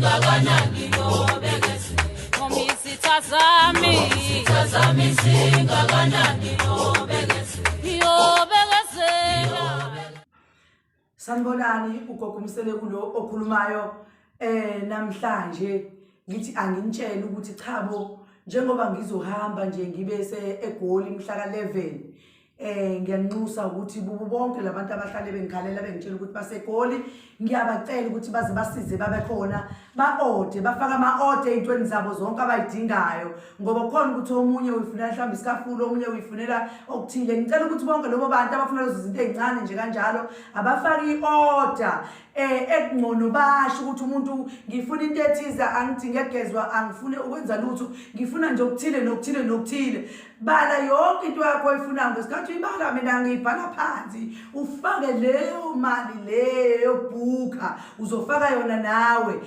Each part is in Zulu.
Singakanani nobekezela. Noma izitha zami. Izitha zami singakanani nobekezela. Ngiyobekezela. Sanibonani, ugogo uMseleku lo okhulumayo. Namhlanje ngithi anginitshele ukuthi chabo, njengoba ngizohamba nje ngibe se eGoli mhla ka-11, ngiyanxusa ukuthi bubu bonke labantu abahlale bengikhalela bengitshela ukuthi baseGoli, ngiyabacela ukuthi baze basize babe khona, ba-ode, bafake ama-ode ey'ntweni zabo zonke abayidingayo, ngoba kukhona ukuthi omunye uyifunela mhlawumbe isikafulo, omunye uyifunela okuthile. Ngicela ukuthi bonke lobo bantu abafuna lezo zinto ey'ncane nje kanjalo abafake i-order. Ekungcono basho ukuthi umuntu ngifuna into ethize, angidinge egezwa, angifune ukwenza lutho, ngifuna nje okuthile nokuthile nokuthile. Bala yonke into yakho oyifunayo. Ngesikhathi uyibala, mina ngiyibhala phansi, ufake leyo mali leyo yobhukha, uzofaka yona nawe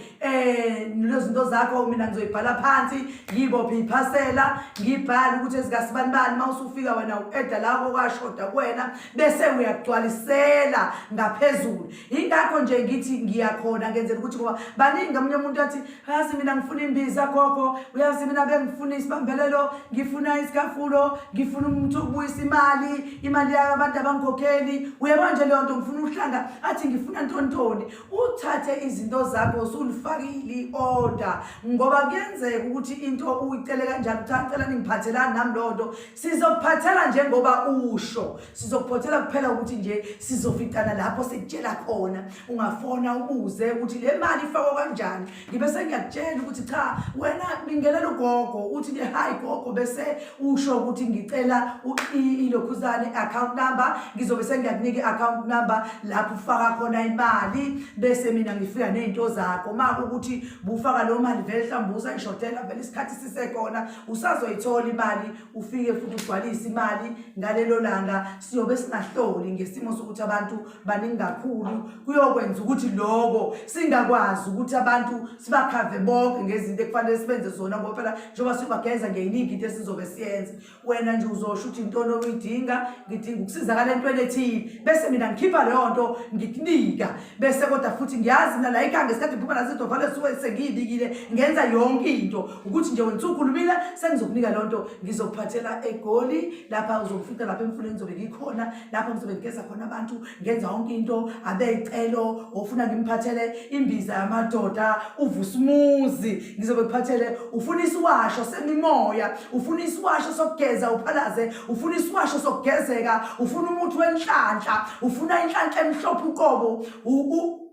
lezo zinto zakho. Mina ngizoyibhala phansi, ngiyibophe iphasela, ngibhale ukuthi ezikasibanibani. Uma usufika wena u-eda lapho kwashoda kuwena, bese uyagcwalisela ngaphezulu. Yingakho nje ngithi ngiyakhona, ngenzela ukuthi, ngoba baningi, omunye umuntu athi, "Yazi mina ngifuna imbiza, gogo, uyazi mina bengifuna isibambelelo, ngifuna isikafulo, ngifuna umuntu ukubuyisa imali yayo, abantu abangikhokheli." Uyabona nje leyo nto, ngifuna uhlanga, athi ngifuna ntontoni. Uthathe izinto zakho usulifakile i-order, ngoba kuyenzeka ukuthi into uyicele kanjani, cha, cela ningiphathelani nami leyo nto. Sizokuphathela njengoba usho, sizokuphothela kuphela ukuthi nje sizoficana lapho sikutshela khona. Ungafona ubuze ukuthi le mali ifakwa kanjani, ngibe sengiyakutshela ukuthi cha, wena bingelela ugogo, uthi nje, "Hi gogo," bese usho ukuthi ngicela ilokhuzane, account number. Ngizobe sengiyakunika i-account number lapho ufaka khona imali, bese mina ngifika ney'nto zakho. Ma ukuthi bufaka leyo mali vele, mhlawumbe usayishodela vele, isikhathi sisekhona, usazoyithola imali, ufike futhi ugcwalise imali ngalelo langa. Siyobe singahloli ngesimo sokuthi abantu baningi kakhulu, kuyokwenza ukuthi loko singakwazi ukuthi abantu sibakhave bonke ngezinto ekufanele sibenze zona, ngoba phela njengoba siyobageza ngeyiningi into esizobe siyenza. Wena nje uzosho ukuthi intoni oyidinga, ngidinga ukusizakala entweni ethile, bese mina ngikhipha leyo nto ngikunika. Bese kodwa futhi ngiyazi mina la ekhaya ngesikhathi ngiphuma nazo into vale suke sengiyibikile, ngenza yonke into ukuthi nje wena usukhulumile, sengizokunika leyo nto, ngizokuphathela eGoli. Lapha uzokufica lapha emfuleni, ngizobe ngikhona lapho, ngizobe ngigeza khona abantu, ngenza yonke into. Abeyicelo ofuna ngimphathele imbiza yamadoda, uvusa umuzi, ngizobe kuphathele. Ufuna isiwasho semimoya, ufuna isiwasho sokugeza uphalaze, ufuna isiwasho sokugezeka, ufuna umuthi wenhlanhla, ufuna inhlanhla emhlophe uqobo,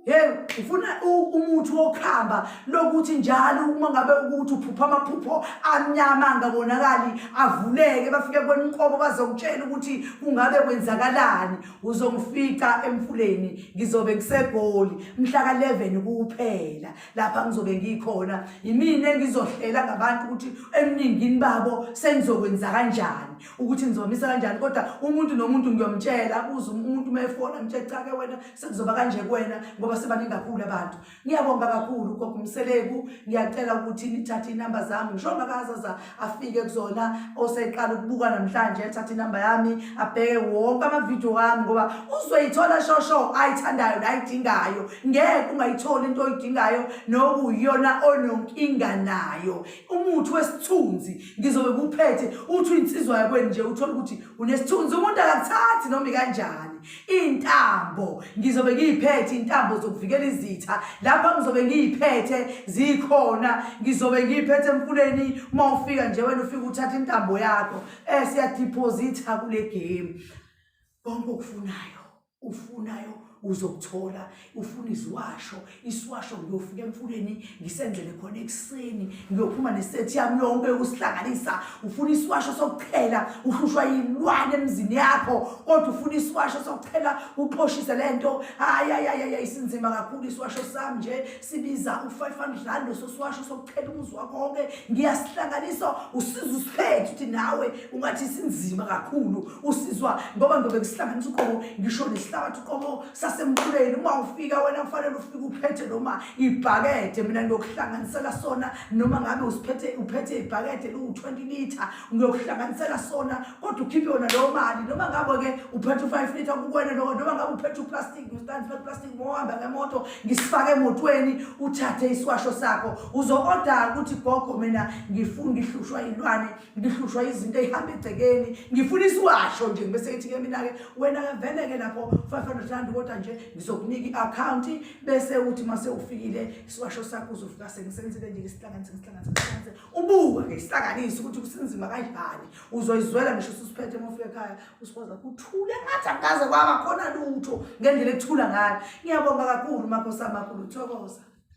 hey, ufuna umuthi wokuhamba lokuthi njalo uma ngabe ukuthi uphupha amaphupho amnyama angabonakali avuleke, bafike kwenqobo bazokutshela ukuthi kungabe kwenzakalani, uzongifica emfuleni. Ngizobe ngiseGoli mhla ka-11 kuphela. Lapha ngizobe ngikhona, yimina engizohlela ngabantu ukuthi emningini babo sengizokwenza kanjani, ukuthi ngizomisa kanjani. Kodwa umuntu nomuntu ngiyomtshela, kuze umuntu uma efona ngitshela, "Cha-ke wena, sekuzoba kanje kuwena," ngoba sebaningi kakhulu abantu. Ngiyabonga kakhulu, gogo Mseleku. Ngiyacela ukuthi nithathe inamba zami, ngisho ngakazaza afike kuzona. Oseqala ukubuka namhlanje athathe inamba yami, abheke wonke amavidiyo wami, ngoba uzoyithola shosho ayithandayo nayidingayo. Ngeke ungayitholi into oyidingayo nokuyiyona ononkinga nayo. Umuthi wesithunzi ngizobe kuphethe, uthi uyinsizwa yakweni nje, uthole ukuthi unesithunzi, umuntu akakuthathi noma ikanjani. Iy'ntambo ngizobe ngiyiphethe, iy'ntambo zokuvikela izitha, lapha ngizobe ngiyiphethe, zikhona, ngizobe ngiyiphethe emfuleni. Uma ufika nje wena, ufike uthathe intambo yakho. Siyadiphozitha kule game. Konke okufunayo, ufunayo, uzokuthola. Ufuna iziwasho, isiwasho ngiyofika emfuleni ngisendlele khona ekuseni, ngiyophuma nesethi yami yonke yokusihlanganisa. Ufuna isiwasho sokuchela, uhlushwa yilwane emzini yakho, kodwa ufuna isiwasho sokuchela uxoshise lento, hayi hayi hayi hayi, sinzima kakhulu isiwasho sami nje, sibiza u-R500. Leso siwasho sokuchela umuzi wakho wonke ngiyasihlanganisa, usiza usiphethe ukuthi nawe ungathi sinzima kakhulu, usizwa ngoba ngizobe ngisihlanganisa uqobo, ngisho nesihlabathi uqobo. Sasemfuleni uma ufika wena kufanele ufike uphethe noma ibhakede, mina ngiyokuhlanganisela sona, noma ngabe usiphethe uphethe ibhakede liwu-20 litre, ngiyokuhlanganisela sona, kodwa ukhiphe yona leyo mali. Noma ngabe-ke uphethe u-5 litre kukwena lokho, noma ngabe uphethe uplastic, ngistandi plastic, ngohamba ngemoto ngisifake emotweni, uthathe isiwasho sakho. Uzo-oda ukuthi gogo mina ngifuna, ngihlushwa yilwane, ngihlushwa izinto ey'hamba egcekeni, ngifuna isiwasho nje. Ngibese ngithi-ke mina-ke wena-ke vele-ke lapho 500 rand, kodwa nje ngizokunika i-akhawunti, bese uthi uma sewufikile isiwasho sakho uzofika sengisenzile nje, ngisihlanganise ngisihlanganise ngisihlanganise, ubuke ngisihlanganise ukuthi kusinzima kanjani. Uzoyizwela ngisho ususiphethe uma ufika ekhaya, usikwazi kuthule ngathi akukaze kwaba khona lutho ngendlela ekuthula ngayo. Ngiyabonga kakhulu makhosi amakhulu, thokoza.